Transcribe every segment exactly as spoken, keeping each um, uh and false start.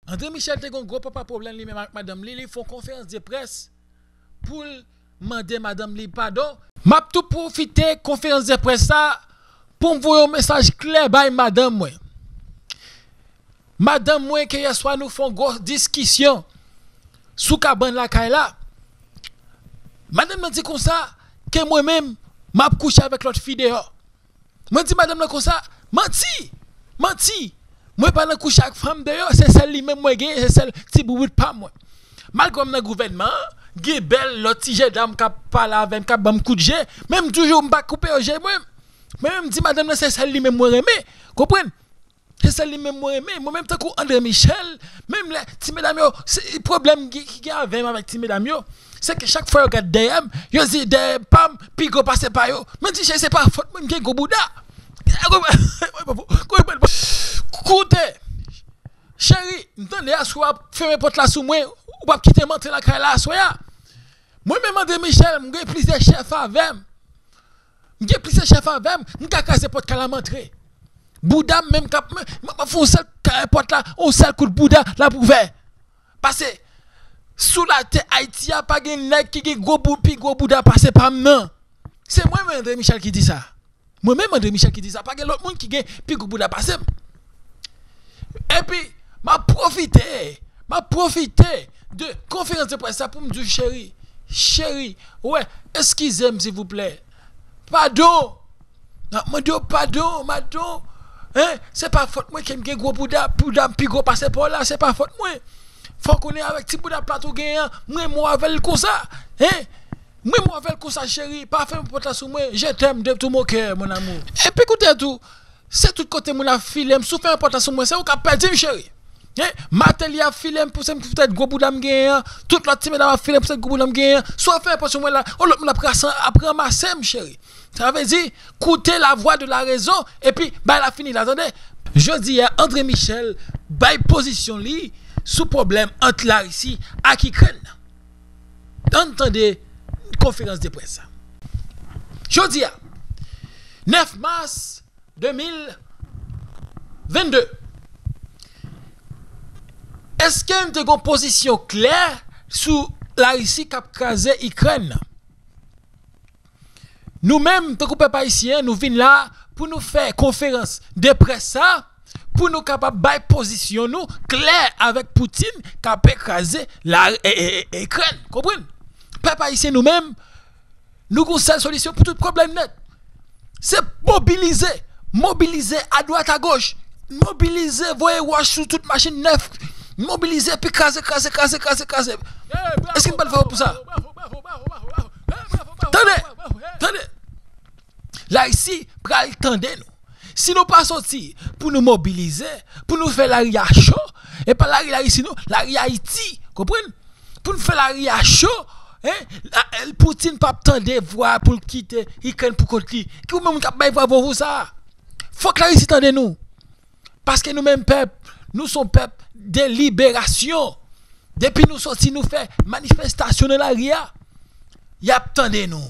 André Michel te gen yon gwo papa pwoblèm li menm ak madanm li, li fè yon konferans de près pou l mande madanm li padon. M ap tou pwofite konferans de près sa pou m voye yon mesaj klè bay madanm mwen. Madanm mwen ke yèswa nou fè yon gwo diskisyon sou kabann lakay la. Madanm nan di konsa ke mwen menm, m ap kouche avèk lòt fi deyò. Mwen di madanm nan konsa, manti! Manti! Mwen pa nan kouche ak fanm deyò, se sèl li menm mwen genyen, se sèl ti boubout pa mwen. Malgre m nan gouvènman an, gen bèl lòt ti jèn dam k ap pale avè m, k ap ban m kout je, men m toujou m pa koupe yo je mwen. Mwen menm m di madanm nan se sèl li menm mwen renmen. Konprann? Se sèl li menm mwen renmen. Mwen menm tankou André Michel, menm lè ti medam yo, se pwoblèm ki, ki gen avè m avèk ti medam yo, se ke chak fwa yo gad dèyè m, yo di dèyè pa m pi gwo pase pa yo. Mwen di cheri, se pa fòt mwen, m gen gwo bouda. Koute, cheri, m tande aswè w ap fèmen pòt la sou mwen, ou p ap kite m antre lakay la aswè a. Mwen menm André Michel, m gen plizyè chèf avè m. M gen plizyè chèf avè m, m ka kraze pòt kay la, m antre. Bouda m menm k ap, m, m ap fè yon sèl kay pòt la, yon sèl kout bouda l ap ouvè. Paske sou latè Ayiti a, pa gen nèg ki gen gwo bou-, pi gwo bouda pase pa m nan. Se mwen menm André Michel ki di sa. Mwen menm André Michel ki di sa. Pa gen lòt moun ki gen pi gwo bouda pase m. Epi, m ap pwofite, m ap pwofite de konferans de près sa pou m di w, cheri, cheri, wè, eskize m silvouplè. Padon! M ap mande w padon, padon. Hein? Se pa fòt mwen ke m gen gwo bouda, bouda m pi gwo pase pa w la, se pa fòt mwen. Fò w konnen avèk ti bouda plat ou genyen an, m renmen w avè l konsa. Hein? M renmen w avè l konsa, cheri. Pa fèmen pòt la sou mwen. Je t'aime de tout mon cœur, mon amour. Epi koute tou, se tout kote moun ap file m. Si w fèmen pòt la sou mwen, se ou k ap pèdi m, cheri. Hein? Martelly ap file m pou se poutèt gwo bouda m genyen an. Tout lòt ti medam ap file m poutèt gwo bouda m genyen an. Si w fèmen pòt sou mwen la, yon lòt moun ap rase, ap ranmase m, cheri. Sa vle di, koute la voix de la raison, epi bay la fini la, tande. Jodi a, André Michel bay pozisyon li sou pwoblèm ant Larisi ak Ikrèn nan. Ann tande konferans de près sa. Jodi a, nèf mas de mil vennde, èske n te gen yon pozisyon klè sou Larisi k ap kraze Ikrèn nan? Nou menm, tankou pèp ayisyen, nou vin la pou nou fè konferans de près sa, pou nou kapab bay pozisyon nou klè avèk Putin k ap kraze la, e, e, e, Ikrèn. Konprann? Pèp ayisyen, nou menm, nou gon sèl solisyon pou tout pwoblèm nèt. Se mobilize. Mobilize adwat agoch. Mobilize, voye wòch sou tout machin nèf. Mobilize, epi kraze, kraze, kraze, kraze, kraze. Èske m pral fè pou sa? Tande! Tande! Larisi pral tande nou. Si nou pa soti pou nou mobilize, pou nou fè lari a cho, e pa lari Larisi non, lari Ayiti, konprann? Pou n fè lari a cho, hein, la, Putin p ap tande vwa pou l kite Ikrèn pou kont li. Ki ou menm k ap bay vwa pou sa? Fòk Larisi tande nou. Paske nou menm pèp, nou se yon pèp de liberasyon. Depi nou soti, nou fè manifestasyon nan lari a, y ap tande nou.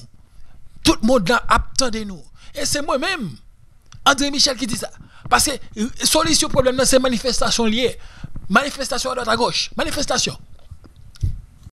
Tout mond lan ap tande nou. E se mwen menm, André Michel, ki di sa. Paske, e, solisyon pwoblèm nan se manifestasyon li ye. Manifestasyon adwat agoch. Manifestasyon.